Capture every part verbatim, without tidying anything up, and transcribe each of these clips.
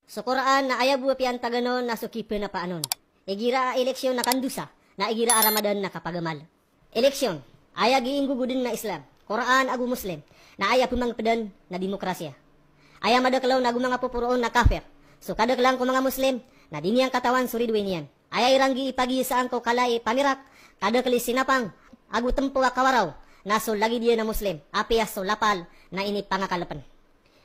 So Qur'an na aya bo a piyantagan on na so kipnapaan on. Igira a eleksyon na kandosa, na igira a Ramadan na kapagamal. Eleksyon, aya gii nggogoden na Islam, Qur'an ago Muslim, na aya pmangpdan na demokrasiya. Aya madakl on ago manga poporoon na kafir. So kadaklan ko manga Muslim, na di niyan katawan so ridoay niyan. Aya iran gii pagiyasaan ko kala i pamirak, kadakl i sinapang, ago tmpo a kawaraw, na so lagid iyan a Muslim, apiya so lapal na inipangakalpn.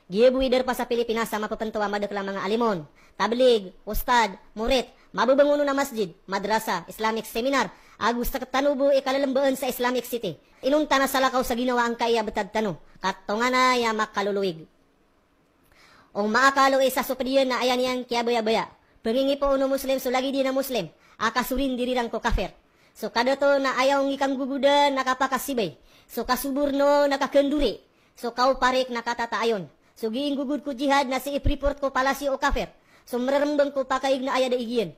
Giya bo i darpa sa Pilipinas a mapepento a madakl a manga alim on, tablig, ustad, murit, mabebangon on a masjid, madrasa, Islamic seminar, ago sktano bo i kalalmbaan sa Islamic City. Inonta na salakaw sa ginawa angkai a btad tano, ka tonganay a makaloloig. O maakal o isa so pd iyan na aya niyan kiyabayabaya. Pngingipoon o Muslim so lagid iyan a Muslim a kasorindiri iran ko kafir. So kadato na aya o ngikanggogodan na kapakasibay. So kasoborno na kakandori. So kaoparik na katataayon. So gii nggogod ko jihad na sii preport ko palasi o kafir. So mrrmbng ko pakaig na aya da igiyan.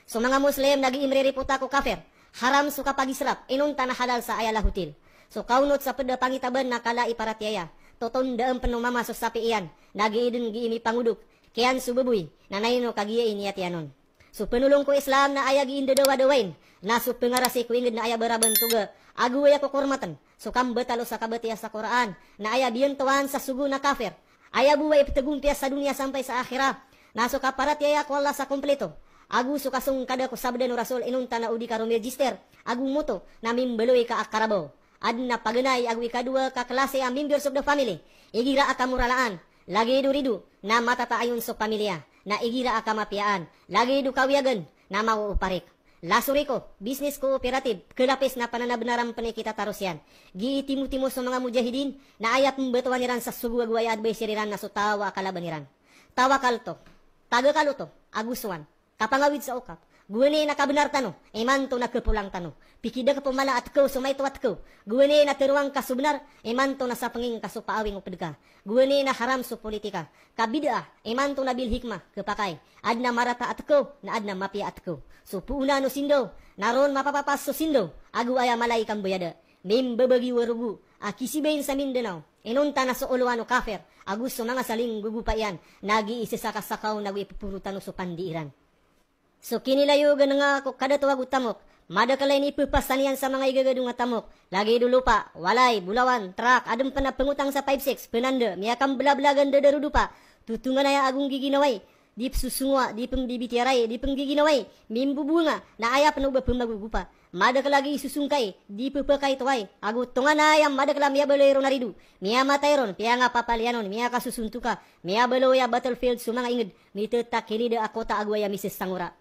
So manga Muslim na gii mriripota ko kafir. Haram so kapagisrap, inonta na halal sa aya lahotil. So kaonot sa pd a pangitaban na kala i paratiyaya. Totondaan pn o mama so sapi iyan, na gii dn gii mipangodok. Kiyan so baboy, na naino kagiya i niyat iyan on. So pnolong ko Islam na aya gii ndadawadawai, na so pngarasi ko ingd na aya barabantoga, ago aya kokormatn. So kambatalo sa kabatiya sa Qur'an, na aya biyantowan sa sogo na kafir. Aya bo a iptgompiya sa doniya sampay sa akhirat, na so kaparatiyaya ko Allah sa komplito, ago so kasongkada ko sabda o Rasul inonta na o di ka romiregister ago moto na mimbaloy ka a karabaw. Adn a paganay ago ikadowa ka klasi a members of the family, igira a kamoralaan, lagid o rido, na matataayon so pamilya, na igira a kamapiyaan, lagid o kawiyagan, na maooparik. Lasoriko, business cooperative, kalapis na pananabnaran pn i kitatarosiyan. Gii timotimo so manga mujahidin, na aya pmbtowan iran sa sogo ago aya adviser iran na so taw a kalaban iran. Tawakalto, tagakaloto, ago sowan. Kapangawid sa okap. Gowani na kabnar tano, imanto na kpolang tano. Pikidakp o mala a tkaw so maito a tkaw. Gowani na tharoang ka so bnar, imanto na sapnging ka so paawing o pd ka. Gowani na haram so politika. Ka bid'ah, imanto na bil hikmah, khapakay. Adn a marata a tkaw, na adn a mapiya a tkaw. So poon o sindaw, na ron mapapapas so sindaw, ago aya mala i kambayada. Mimbabagiwa rogo a kisibayin sa Mindanao. Inonta na so olowan o kafir, ago so manga salinggogopa iyan, na gii sasakasakaw na go ipoporo tano so pandi iran. So kinilayogan nga ko kadato ago tamok, madakl a inipphasa niyan sa manga igagadong a tamok, lagid o lopa, walay, bolawan, trak, adn pn a pngotang sa five six, pnanda, miyakamblablagan da da rodopa, totonganaya ago nggiginawai, di psosongowa, di pngbibitiyarai, di pnggiginawai, mimbobowanga, na aya pn o ba pmagogopa. Madakl a gii sosongkai, di pphakaitowai, ago tonganay a madakl a miyabaloy ron a rido, miyamatay ron, piyangapapaliyan on, miyakasosontoka, miyabaloy a battlefield so manga ingd, mitatakini da a kota ago aya misesangora.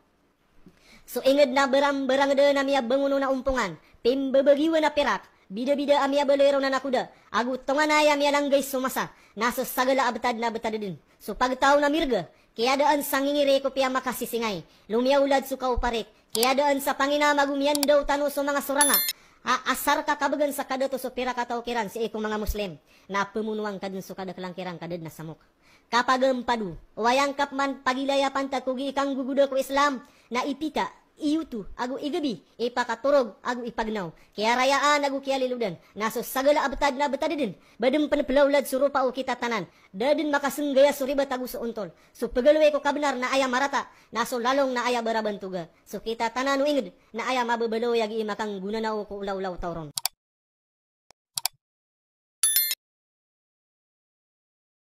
So ingd na barangbarang da na miyabangon on a ompongan, pimbabagiwan a pirak, bidabida a miyabaloy ron a nakoda, ago tonganay a miyalanggay so masa, na so sagala a btad na btad dn. So pagtaw na mirga, kiyadaan sa ngingiri ko piyamakasisingay, lomiyawlad so kaoparik, kiyadaan sa panginam ago miyandaw tano so manga soranga a asar ka kabgan sa kadato so pirak a taw kiran sii ko manga Muslim, na pmonoan ka dn so kadaklan kiran ka da dn a samok. Kapagampado, o aya ngka pman pagilaya pantag ko gii kanggogoda ko Islam, na ipita, iyoto, ago igabi, ipakatorog, ago ipagnaw, kiyarayaan, ago kiyalilodan, na so sagala a btad na btad dn, ba dn pn plawlad so ropa o kitatanan, da dn makasnggaya so ribat ago so ontol, so pgaloway ko kabnar na aya marata, na so lalong na aya barabantoga, so kitatanan o ingd, na aya mababaloway a gii makanggonanaw ko olaola o taw ron.